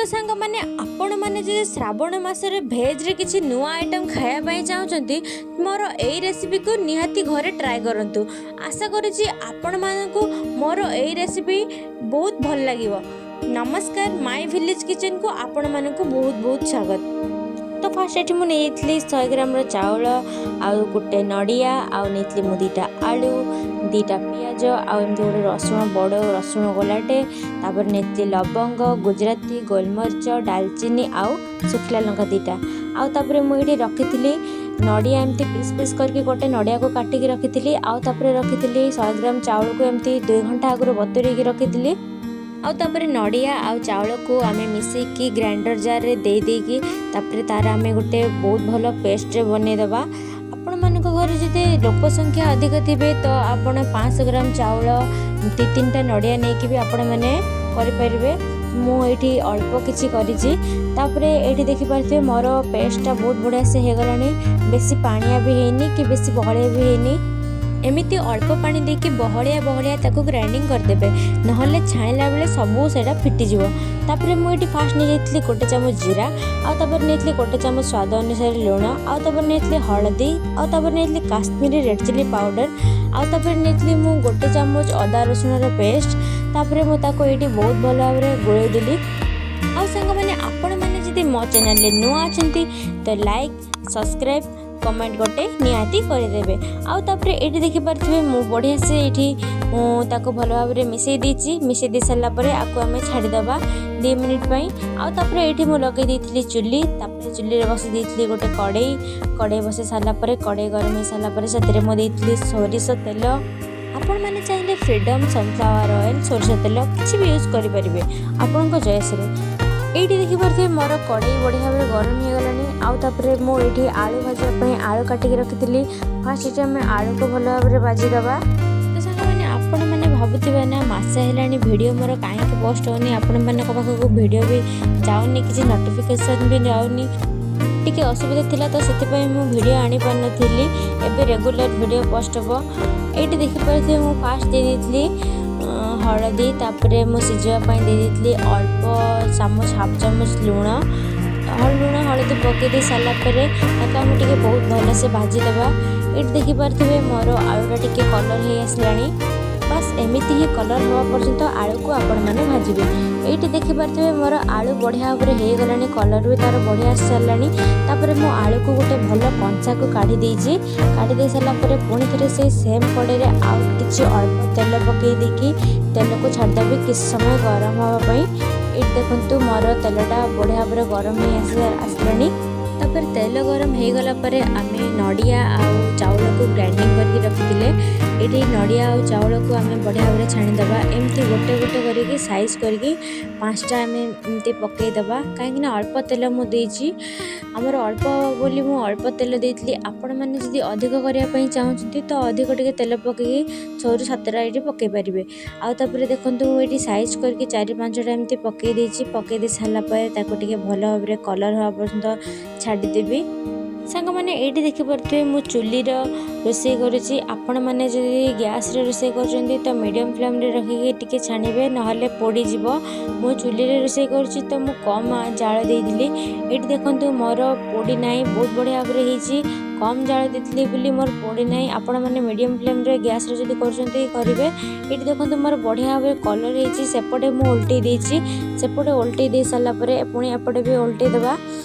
ତ ସାଙ୍ଗମାନେ, ଆପଣମାନେ ଯଦି ଶ୍ରାବଣ ମାସରେ ଭେଜ୍ରେ କିଛି ନୂଆ ଆଇଟମ୍ ଖାଇବା ପାଇଁ ଚାହୁଁଛନ୍ତି, ମୋର ଏଇ ରେସିପିକୁ ନିହାତି ଘରେ ଟ୍ରାଏ କରନ୍ତୁ। ଆଶା କରୁଛି ଆପଣମାନଙ୍କୁ ମୋର ଏଇ ରେସିପି ବହୁତ ଭଲ ଲାଗିବ। ନମସ୍କାର, ମାଇ ଭିଲେଜ୍ କିଚେନ୍କୁ ଆପଣମାନଙ୍କୁ ବହୁତ ବହୁତ ସ୍ୱାଗତ। ତ ଫାର୍ଷ୍ଟ ଏଠି ମୁଁ ନେଇଯାଇଥିଲି 100 ଗ୍ରାମର ଚାଉଳ ଆଉ ଗୋଟେ ନଡ଼ିଆ, ଆଉ ନେଇଥିଲି ମୁଁ 2ଟା ଆଳୁ, 2ଟା ପିଆଜ ଆଉ ଏମିତି ଗୋଟେ ରସୁଣ, ବଡ଼ ରସୁଣ ଗୋଲାଟେ। ତାପରେ ନେଇଥିଲି ଲବଙ୍ଗ, ଗୁଜୁରାତି, ଗୋଲମରିଚ, ଡାଲଚିନି ଆଉ ଶୁଖିଲା ଲଙ୍କା 2ଟା। ଆଉ ତାପରେ ମୁଁ ଏଇଠି ରଖିଥିଲି ନଡ଼ିଆ, ଏମିତି ପିସ୍ ପିସ୍ କରିକି ଗୋଟେ ନଡ଼ିଆକୁ କାଟିକି ରଖିଥିଲି। ଆଉ ତାପରେ ରଖିଥିଲି 100 ଗ୍ରାମ ଚାଉଳକୁ ଏମିତି 2 ଘଣ୍ଟା ଆଗରୁ ବତୁରେଇକି ରଖିଥିଲି। ଆଉ ତାପରେ ନଡ଼ିଆ ଆଉ ଚାଉଳକୁ ଆମେ ମିଶେଇକି ଗ୍ରାଇଣ୍ଡର ଜାର୍ରେ ଦେଇ ଦେଇକି ତାପରେ ତାର ଆମେ ଗୋଟେ ବହୁତ ଭଲ ପେଷ୍ଟରେ ବନେଇଦେବା। ଆପଣମାନଙ୍କ ଘରେ ଯଦି ଲୋକ ସଂଖ୍ୟା ଅଧିକ ଥିବେ, ତ ଆପଣ 500 ଗ୍ରାମ ଚାଉଳ, 2 3ଟା ନଡ଼ିଆ ନେଇକି ବି ଆପଣମାନେ କରିପାରିବେ। ମୁଁ ଏଇଠି ଅଳ୍ପ କିଛି କରିଛି। ତାପରେ ଏଇଠି ଦେଖିପାରୁଥିବେ, ମୋର ପେଷ୍ଟଟା ବହୁତ ବଢ଼ିଆ ସେ ହେଇଗଲାଣି। ବେଶୀ ପାଣିଆ ବି ହେଇନି କି ବେଶୀ ବହଳିଆ ବି ହେଇନି। ଏମିତି ଅଳ୍ପ ପାଣି ଦେଇକି ବହଳିଆ ବହଳିଆ ତାକୁ ଗ୍ରାଇଣ୍ଡିଙ୍ଗ କରିଦେବେ, ନହେଲେ ଛାଣିଲା ବେଳେ ସବୁ ସେଇଟା ଫିଟିଯିବ। ତାପରେ ମୁଁ ଏଇଠି ଫାଷ୍ଟ ନେଇଯାଇଥିଲି ଗୋଟେ ଚାମଚ ଜିରା, ଆଉ ତାପରେ ନେଇଥିଲି ଗୋଟେ ଚାମଚ ସ୍ୱାଦ ଅନୁସାରେ ଲୁଣ, ଆଉ ତାପରେ ନେଇଥିଲି ହଳଦୀ, ଆଉ ତାପରେ ନେଇଥିଲି କାଶ୍ମୀରୀ ରେଡ଼୍ ଚିଲି ପାଉଡ଼ର, ଆଉ ତାପରେ ନେଇଥିଲି ମୁଁ ଗୋଟେ ଚାମଚ ଅଦା ରସୁଣର ପେଷ୍ଟ। ତାପରେ ମୁଁ ତାକୁ ଏଇଠି ବହୁତ ଭଲ ଭାବରେ ଗୋଳେଇ ଦେଲି। ଆଉ ସାଙ୍ଗମାନେ, ଆପଣମାନେ ଯଦି ମୋ ଚ୍ୟାନେଲରେ ନୂଆ ଅଛନ୍ତି, ତ ଲାଇକ୍, ସବସ୍କ୍ରାଇବ୍, କମେଣ୍ଟ ଗୋଟେ ନିହାତି କରିଦେବେ। ଆଉ ତାପରେ ଏଇଠି ଦେଖିପାରୁଥିବେ, ମୁଁ ବଢ଼ିଆ ସେ ଏଇଠି ମୁଁ ତାକୁ ଭଲ ଭାବରେ ମିଶାଇ ଦେଇଛି। ମିଶାଇ ଦେଇ ସାରିଲା ପରେ ଆକୁ ଆମେ ଛାଡ଼ିଦେବା 2 ମିନିଟ୍ ପାଇଁ। ଆଉ ତାପରେ ଏଇଠି ମୁଁ ଲଗାଇ ଦେଇଥିଲି ଚୁଲି। ତାପରେ ଚୁଲିରେ ବସାଇ ଦେଇଥିଲି ଗୋଟେ କଡ଼େଇ। କଡ଼େଇ ବସାଇ ସାରିଲା ପରେ, କଡ଼େଇ ଗରମ ହେଇସାରିଲା ପରେ ସେଥିରେ ମୁଁ ଦେଇଥିଲି ସୋରିଷ ତେଲ। ଆପଣମାନେ ଚାହିଁଲେ ଫ୍ରିଡ଼ମ୍ ସନଫ୍ଲାୱାର ଅଏଲ୍, ସୋରିଷ ତେଲ କିଛି ବି ୟୁଜ୍ କରିପାରିବେ ଆପଣଙ୍କ ଚଏସ୍ରେ। ଏଇଠି ଦେଖିପାରୁଥିବେ, ମୋର କଡ଼େଇ ବଢ଼ିଆ ଭାବରେ ଗରମ ହେଇଗଲାଣି। ଆଉ ତାପରେ ମୁଁ ଏଇଠି ଆଳୁ ଭାଜିବା ପାଇଁ ଆଳୁ କାଟିକି ରଖିଥିଲି। ଫାର୍ଷ୍ଟ ଏଠି ଆମେ ଆଳୁକୁ ଭଲ ଭାବରେ ଭାଜିଦେବା। ତ ସାଙ୍ଗମାନେ, ଆପଣମାନେ ଭାବୁଥିବେ ନା, ମାସେ ହେଲାଣି ଭିଡ଼ିଓ ମୋର କାହିଁକି ପୋଷ୍ଟ ହେଉନି, ଆପଣମାନଙ୍କ ପାଖକୁ ଭିଡ଼ିଓ ବି ଯାଉନି, କିଛି ନୋଟିଫିକେସନ୍ ବି ଯାଉନି। ଟିକେ ଅସୁବିଧା ଥିଲା, ତ ସେଥିପାଇଁ ମୁଁ ଭିଡ଼ିଓ ଆଣିପାରିନଥିଲି। ଏବେ ରେଗୁଲାର ଭିଡ଼ିଓ ପୋଷ୍ଟ ହେବ। ଏଇଠି ଦେଖିପାରୁଥିବେ, ମୁଁ ଫାର୍ଷ୍ଟ ଦେଇ ଦେଇଥିଲି ହଳଦୀ। ତାପରେ ମୁଁ ସିଝିବା ପାଇଁ ଦେଇ ଦେଇଥିଲି ଅଳ୍ପ ଚାମଚ, ହାଫ୍ ଚାମଚ ଲୁଣ। ଲୁଣ ହଳଦୀ ପକାଇ ଦେଇ ସାରିଲା ପରେ ତାକୁ ଆମେ ଟିକେ ବହୁତ ଭଲସେ ଭାଜିଦେବା। ଏଇଠି ଦେଖିପାରୁଥିବେ, ମୋର ଆଳୁଟା ଟିକେ କଲର୍ ହେଇ ଆସିଲାଣି। ବାସ୍, ଏମିତି ହିଁ କଲର୍ ହେବା ପର୍ଯ୍ୟନ୍ତ ଆଳୁକୁ ଆପଣମାନେ ଭାଜିବେ। ଏଇଠି ଦେଖିପାରୁଥିବେ, ମୋର ଆଳୁ ବଢ଼ିଆ ଭାବରେ ହେଇଗଲାଣି, କଲର୍ ବି ତା'ର ବଢ଼ିଆ ଆସି ସାରିଲାଣି। ତାପରେ ମୁଁ ଆଳୁକୁ ଗୋଟେ ଭଲ କଂସାକୁ କାଢ଼ି ଦେଇଛି। କାଢ଼ି ଦେଇ ସାରିଲା ପରେ ପୁଣି ଥରେ ସେଇ ସେମ୍ କଡ଼େଇରେ ଆଉ କିଛି ଅଳ୍ପ ତେଲ ପକାଇ ଦେଇକି ତେଲକୁ ଛାଡ଼ିଦେବି କିଛି ସମୟ ଗରମ ହେବା ପାଇଁ। ଏଇଠି ଦେଖନ୍ତୁ, ମୋର ତେଲଟା ବଢ଼ିଆ ଭାବରେ ଗରମ ହେଇ ଆସିଲାଣି। ତାପରେ ତେଲ ଗରମ ହେଇଗଲା ପରେ ଆମେ ନଡ଼ିଆ ଆଉ ଚାଉଳକୁ ଗ୍ରାଇଣ୍ଡିଙ୍ଗ କରିକି ରଖିଥିଲେ, ଏଇଠି ନଡ଼ିଆ ଆଉ ଚାଉଳକୁ ଆମେ ବଢ଼ିଆ ଭାବରେ ଛାଣିଦେବା। ଏମିତି ଗୋଟେ ଗୋଟେ କରିକି ସାଇଜ୍ କରିକି 5ଟା ଆମେ ଏମିତି ପକାଇଦେବା, କାହିଁକିନା ଅଳ୍ପ ତେଲ ମୁଁ ଦେଇଛି। ଆମର ଅଳ୍ପ ବୋଲି ମୁଁ ଅଳ୍ପ ତେଲ ଦେଇଥିଲି। ଆପଣମାନେ ଯଦି ଅଧିକ କରିବା ପାଇଁ ଚାହୁଁଛନ୍ତି, ତ ଅଧିକ ଟିକେ ତେଲ ପକାଇକି 6ରୁ 7ଟା ଏଇଠି ପକାଇ ପାରିବେ। ଆଉ ତାପରେ ଦେଖନ୍ତୁ, ମୁଁ ଏଇଠି ସାଇଜ୍ କରିକି 4 5ଟା ଏମିତି ପକାଇ ଦେଇଛି। ପକାଇ ଦେଇ ସାରିଲା ପରେ ତାକୁ ଟିକେ ଭଲ ଭାବରେ କଲର୍ ହେବା ପର୍ଯ୍ୟନ୍ତ ଛାଡ଼ିଦେବି। ସାଙ୍ଗମାନେ, ଏଇଠି ଦେଖିପାରୁଥିବେ, ମୁଁ ଚୁଲିର ରୋଷେଇ କରୁଛି। ଆପଣମାନେ ଯଦି ଗ୍ୟାସ୍ରେ ରୋଷେଇ କରୁଛନ୍ତି, ତ ମିଡ଼ିୟମ୍ ଫ୍ଲେମ୍ରେ ରଖିକି ଟିକେ ଛାଣିବେ, ନହେଲେ ପୋଡ଼ିଯିବ। ମୁଁ ଚୁଲିରେ ରୋଷେଇ କରୁଛି, ତ ମୁଁ କମ୍ ଜାଳ ଦେଇଥିଲି। ଏଇଠି ଦେଖନ୍ତୁ, ମୋର ପୋଡ଼ି ନାହିଁ, ବହୁତ ବଢ଼ିଆ ଭାବରେ ହେଇଛି। କମ୍ ଜାଳ ଦେଇଥିଲି ବୋଲି ମୋର ପୋଡ଼ି ନାହିଁ। ଆପଣମାନେ ମିଡ଼ିୟମ୍ ଫ୍ଲେମ୍ରେ ଗ୍ୟାସ୍ରେ ଯଦି କରୁଛନ୍ତି, କରିବେ। ଏଇଠି ଦେଖନ୍ତୁ, ମୋର ବଢ଼ିଆ ଭାବରେ କଲର୍ ହେଇଛି। ସେପଟେ ମୁଁ ଓଲଟେଇ ଦେଇଛି। ସେପଟେ ଓଲଟେଇ ଦେଇ ସାରିଲା ପରେ ପୁଣି ଏପଟେ ବି ଓଲଟେଇ ଦେବା।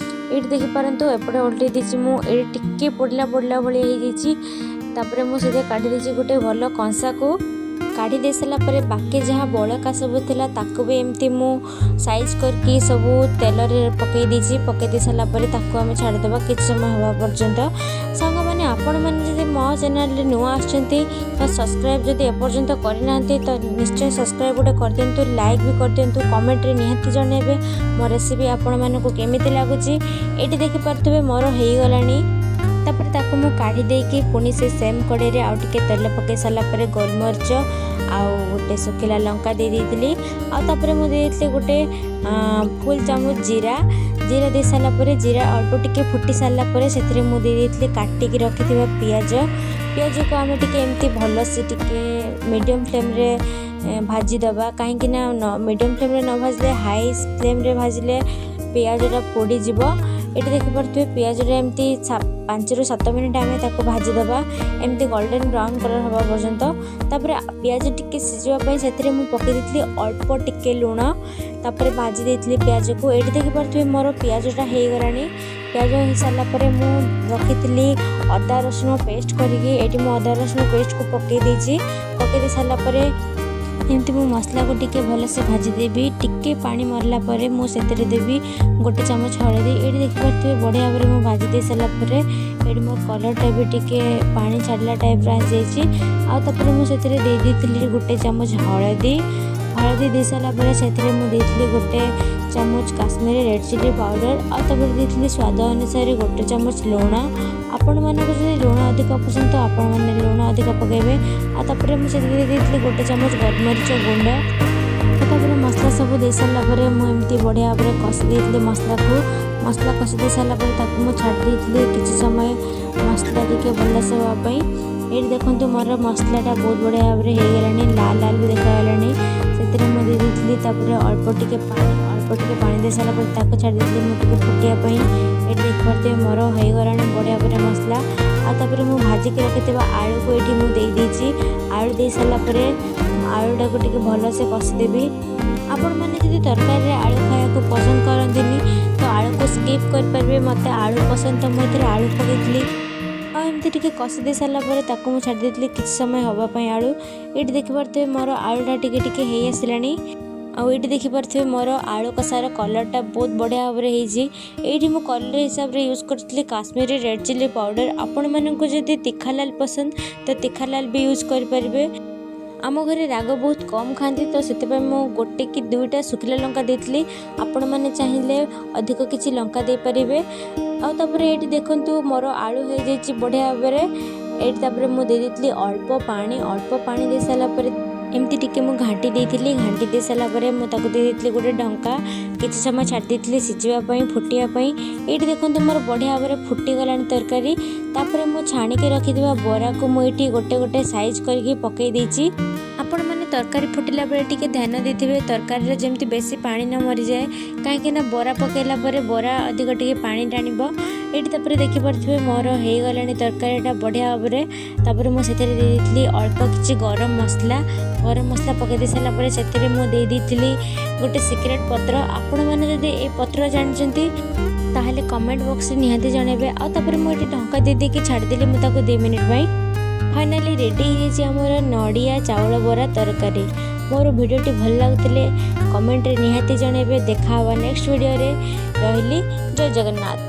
ଏଇଠି ଦେଖିପାରନ୍ତୁ, ଏପଟେ ଓଲଟେଇ ଦେଇଛି ମୁଁ। ଏଇଠି ଟିକେ ପୋଡ଼ିଲା ପୋଡ଼ିଲା ଭଳିଆ ହେଇଯାଇଛି। ତାପରେ ମୁଁ ସେଥିରେ କାଢ଼ି ଦେଇଛି ଗୋଟେ ଭଲ କଂସାକୁ। କାଢ଼ି ଦେଇ ସାରିଲା ପରେ ବାକି ଯାହା ବଳକା ସବୁ ଥିଲା, ତାକୁ ବି ଏମିତି ମୁଁ ସାଇଜ୍ କରିକି ସବୁ ତେଲରେ ପକାଇ ଦେଇଛି। ପକାଇ ଦେଇ ସାରିଲା ପରେ ତାକୁ ଆମେ ଛାଡ଼ିଦେବା କିଛି ସମୟ ହେବା ପର୍ଯ୍ୟନ୍ତ। ସାଙ୍ଗମାନେ, ଆପଣମାନେ ଯଦି ମୋ ଚ୍ୟାନେଲରେ ନୂଆ ଆସିଛନ୍ତି, ତ ସବସ୍କ୍ରାଇବ୍ ଯଦି ଏପର୍ଯ୍ୟନ୍ତ କରିନାହାନ୍ତି, ତ ନିଶ୍ଚୟ ସବସ୍କ୍ରାଇବ୍ ଗୋଟେ କରିଦିଅନ୍ତୁ, ଲାଇକ୍ ବି କରିଦିଅନ୍ତୁ, କମେଣ୍ଟରେ ନିହାତି ଜଣାଇବେ ମୋ ରେସିପି ଆପଣମାନଙ୍କୁ କେମିତି ଲାଗୁଛି। ଏଇଠି ଦେଖିପାରୁଥିବେ, ମୋର ହେଇଗଲାଣି। ତାପରେ ତାକୁ ମୁଁ କାଢ଼ି ଦେଇକି ପୁଣି ସେ ସେମ୍ କଡ଼େଇରେ ଆଉ ଟିକେ ତେଲ ପକାଇ ସାରିଲା ପରେ ଗୋଲମରିଚ ଆଉ ଗୋଟେ ଶୁଖିଲା ଲଙ୍କା ଦେଇ ଦେଇଥିଲି। ଆଉ ତାପରେ ମୁଁ ଦେଇଥିଲି ଗୋଟେ ଫୁଲ୍ ଚାମଚ ଜିରା। ଜିରା ଦେଇ ସାରିଲା ପରେ, ଜିରା ଅଳ୍ପ ଟିକେ ଫୁଟି ସାରିଲା ପରେ ସେଥିରେ ମୁଁ ଦେଇ ଦେଇଥିଲି କାଟିକି ରଖିଥିବା ପିଆଜ। ପିଆଜକୁ ଆମେ ଟିକେ ଏମିତି ଭଲସେ ଟିକେ ମିଡ଼ିୟମ୍ ଫ୍ଲେମ୍ରେ ଭାଜିଦେବା, କାହିଁକି ନା ମିଡ଼ିୟମ୍ ଫ୍ଲେମ୍ରେ ନ ଭାଜିଲେ, ହାଇ ଫ୍ଲେମ୍ରେ ଭାଜିଲେ ପିଆଜଟା ପୋଡ଼ିଯିବ। ଏଠି ଦେଖିପାରୁଥିବେ, ପିଆଜଟା ଏମିତି 5ରୁ 7 ମିନିଟ୍ ଆମେ ତାକୁ ଭାଜିଦେବା, ଏମିତି ଗୋଲ୍ଡେନ୍ ବ୍ରାଉନ୍ କଲର୍ ହେବା ପର୍ଯ୍ୟନ୍ତ। ତାପରେ ପିଆଜ ଟିକେ ସିଝିବା ପାଇଁ ସେଥିରେ ମୁଁ ପକାଇ ଦେଇଥିଲି ଅଳ୍ପ ଟିକେ ଲୁଣ। ତାପରେ ଭାଜି ଦେଇଥିଲି ପିଆଜକୁ। ଏଇଠି ଦେଖିପାରୁଥିବେ, ମୋର ପିଆଜଟା ହେଇଗଲାଣି। ପିଆଜ ହେଇସାରିଲା ପରେ ମୁଁ ରଖିଥିଲି ଅଦା ରସୁଣ ପେଷ୍ଟ କରିକି। ଏଇଠି ମୁଁ ଅଦା ରସୁଣ ପେଷ୍ଟକୁ ପକାଇ ଦେଇଛି। ପକାଇ ଦେଇ ସାରିଲା ପରେ ଏମିତି ମୁଁ ମସଲାକୁ ଟିକେ ଭଲସେ ଭାଜିଦେବି। ଟିକେ ପାଣି ମରିଲା ପରେ ମୁଁ ସେଥିରେ ଦେବି ଗୋଟେ ଚାମଚ ହଳଦୀ। ଏଇଠି ଦେଖିପାରୁଥିବେ, ବଢ଼ିଆ ଭାବରେ ମୁଁ ଭାଜି ଦେଇ ସାରିଲା ପରେ ଏଇଠି ମୋ କଲର୍ଟା ବି ଟିକେ ପାଣି ଛାଡ଼ିଲା ଟାଇପ୍ର ଆସିଯାଇଛି। ଆଉ ତାପରେ ମୁଁ ସେଥିରେ ଦେଇ ଦେଇଥିଲି ଗୋଟେ ଚାମଚ ହଳଦୀ। ହଳଦୀ ଦେଇ ସାରିଲା ପରେ ସେଥିରେ ମୁଁ ଦେଇଥିଲି ଗୋଟେ ଚାମଚ କାଶ୍ମୀରୀ ରେଡ଼୍ ଚିଲି ପାଉଡ଼ର। ଆଉ ତାପରେ ଦେଇଥିଲି ସ୍ୱାଦ ଅନୁସାରେ ଗୋଟେ ଚାମଚ ଲୁଣ। ଆପଣମାନଙ୍କୁ ଯଦି ଲୁଣ ଅଧିକ ପସନ୍ଦ, ତ ଆପଣମାନେ ଲୁଣ ଅଧିକ ପକାଇବେ। ଆଉ ତାପରେ ମୁଁ ସେଥିରେ ଦେଇ ଦେଇଥିଲି ଗୋଟେ ଚାମଚ ଗୋଲମରିଚ ଗୁଣ୍ଡ। ତାପରେ ମସଲା ସବୁ ଦେଇ ସାରିଲା ପରେ ମୁଁ ଏମିତି ବଢ଼ିଆ ଭାବରେ କଷି ଦେଇଥିଲି ମସଲାକୁ। ମସଲା କଷି ଦେଇ ସାରିଲା ପରେ ତାକୁ ମୁଁ ଛାଡ଼ି ଦେଇଥିଲି କିଛି ସମୟ ମସଲା ଟିକେ ଭଲସେ ହେବା ପାଇଁ। ଏଇଠି ଦେଖନ୍ତୁ, ମୋର ମସଲାଟା ବହୁତ ବଢ଼ିଆ ଭାବରେ ହେଇଗଲାଣି, ଲାଲ ଲାଲ ବି ଦେଖାଗଲାଣି। ସେଥିରେ ମୁଁ ଦେଇ ଦେଇଥିଲି ତାପରେ ଅଳ୍ପ ଟିକେ ପାଣି। ଅଳ୍ପ ଟିକେ ପାଣି ଦେଇ ସାରିଲା ପରେ ତାକୁ ଛାଡ଼ି ଦେଇଥିଲି ମୁଁ ଟିକେ ଫୁଟିବା ପାଇଁ। ଏଇଠି ଦେଖିପାରୁଥିବେ, ମୋର ହେଇଗଲାଣି ବଢ଼ିଆ ଭାବରେ ମସଲା। ଆଉ ତାପରେ ମୁଁ ଭାଜିକି ରଖିଥିବା ଆଳୁକୁ ଏଇଠି ମୁଁ ଦେଇଦେଇଛି। ଆଳୁ ଦେଇ ସାରିଲା ପରେ ଆଳୁଟାକୁ ଟିକେ ଭଲସେ କଷିଦେବି। ଆପଣମାନେ ଯଦି ତରକାରୀରେ ଆଳୁ ଖାଇବାକୁ ପସନ୍ଦ କରନ୍ତିନି, ତ ଆଳୁକୁ ସ୍କିପ୍ କରିପାରିବେ। ମୋତେ ଆଳୁ ପସନ୍ଦ, ତ ମୁଁ ଏଥିରେ ଆଳୁ ପକାଇଥିଲି। ଆଉ ଏମିତି ଟିକେ କଷି ଦେଇ ସାରିଲା ପରେ ତାକୁ ମୁଁ ଛାଡ଼ି ଦେଇଥିଲି କିଛି ସମୟ ହେବା ପାଇଁ ଆଳୁ। ଏଇଠି ଦେଖିପାରୁଥିବେ, ମୋର ଆଳୁଟା ଟିକେ ଟିକେ ହେଇ ଆସିଲାଣି। ଆଉ ଏଇଠି ଦେଖିପାରୁଥିବେ, ମୋର ଆଳୁ କଷାର କଲର୍ଟା ବହୁତ ବଢ଼ିଆ ଭାବରେ ହେଇଛି। ଏଇଠି ମୁଁ କଲର୍ ହିସାବରେ ୟୁଜ୍ କରିଥିଲି କାଶ୍ମୀରୀ ରେଡ଼୍ ଚିଲି ପାଉଡ଼ର। ଆପଣମାନଙ୍କୁ ଯଦି ତୀଖା ଲାଲ ପସନ୍ଦ, ତ ତୀଖା ଲାଲ ବି ୟୁଜ୍ କରିପାରିବେ। ଆମ ଘରେ ରାଗ ବହୁତ କମ୍ ଖାଆନ୍ତି, ତ ସେଥିପାଇଁ ମୁଁ ଗୋଟେ କି ଦୁଇଟା ଶୁଖିଲା ଲଙ୍କା ଦେଇଥିଲି। ଆପଣମାନେ ଚାହିଁଲେ ଅଧିକ କିଛି ଲଙ୍କା ଦେଇପାରିବେ। ଆଉ ତାପରେ ଏଇଠି ଦେଖନ୍ତୁ, ମୋର ଆଳୁ ହେଇଯାଇଛି ବଢ଼ିଆ ଭାବରେ। ଏଇଠି ତାପରେ ମୁଁ ଦେଇ ଦେଇଥିଲି ଅଳ୍ପ ପାଣି। ଅଳ୍ପ ପାଣି ଦେଇ ସାରିଲା ପରେ ଏମିତି ଟିକେ ମୁଁ ଘାଣ୍ଟି ଦେଇଥିଲି। ଘାଣ୍ଟି ଦେଇ ସାରିଲା ପରେ ମୁଁ ତାକୁ ଦେଇ ଦେଇଥିଲି ଗୋଟେ ଢଙ୍କା। କିଛି ସମୟ ଛାଡ଼ି ଦେଇଥିଲି ସିଝିବା ପାଇଁ, ଫୁଟିବା ପାଇଁ। ଏଇଠି ଦେଖନ୍ତୁ, ମୋର ବଢ଼ିଆ ଭାବରେ ଫୁଟିଗଲାଣି ତରକାରୀ। ତାପରେ ମୁଁ ଛାଣିକି ରଖିଥିବା ବରାକୁ ମୁଁ ଏଇଠି ଗୋଟେ ଗୋଟେ ସାଇଜ୍ କରିକି ପକାଇ ଦେଇଛି। ଆପଣମାନେ ତରକାରୀ ଫୁଟିଲା ବେଳେ ଟିକେ ଧ୍ୟାନ ଦେଇଥିବେ, ତରକାରୀରେ ଯେମିତି ବେଶୀ ପାଣି ନ ମରିଯାଏ, କାହିଁକିନା ବରା ପକାଇଲା ପରେ ବରା ଅଧିକ ଟିକେ ପାଣି ଟାଣିବ। ଏଇଠି ତାପରେ ଦେଖିପାରୁଥିବେ, ମୋର ହେଇଗଲାଣି ତରକାରୀଟା ବଢ଼ିଆ ଭାବରେ। ତାପରେ ମୁଁ ସେଥିରେ ଦେଇ ଦେଇଥିଲି ଅଳ୍ପ କିଛି ଗରମ ମସଲା। ଗରମ ମସଲା ପକାଇ ଦେଇ ସାରିଲା ପରେ ସେଥିରେ ମୁଁ ଦେଇ ଦେଇଥିଲି ଗୋଟେ ସିକ୍ରେଟ୍ ପତ୍ର। ଆପଣମାନେ ଯଦି ଏ ପତ୍ର ଜାଣିଛନ୍ତି, ତାହେଲେ କମେଣ୍ଟ ବକ୍ସରେ ନିହାତି ଜଣାଇବେ। ଆଉ ତାପରେ ମୁଁ ଏଠି ଢଙ୍କା ଦେଇ ଦେଇକି ଛାଡ଼ିଦେଲି ମୁଁ ତାକୁ 2 ମିନିଟ୍ ପାଇଁ। ଫାଇନାଲି ରେଡ଼ି ହେଇଯାଇଛି ଆମର ନଡ଼ିଆ ଚାଉଳ ବରା ତରକାରୀ। ମୋର ଭିଡ଼ିଓଟି ଭଲ ଲାଗୁଥିଲେ କମେଣ୍ଟରେ ନିହାତି ଜଣାଇବେ। ଦେଖା ହେବା ନେକ୍ସଟ ଭିଡ଼ିଓରେ। ରହିଲି, ଜୟ ଜଗନ୍ନାଥ।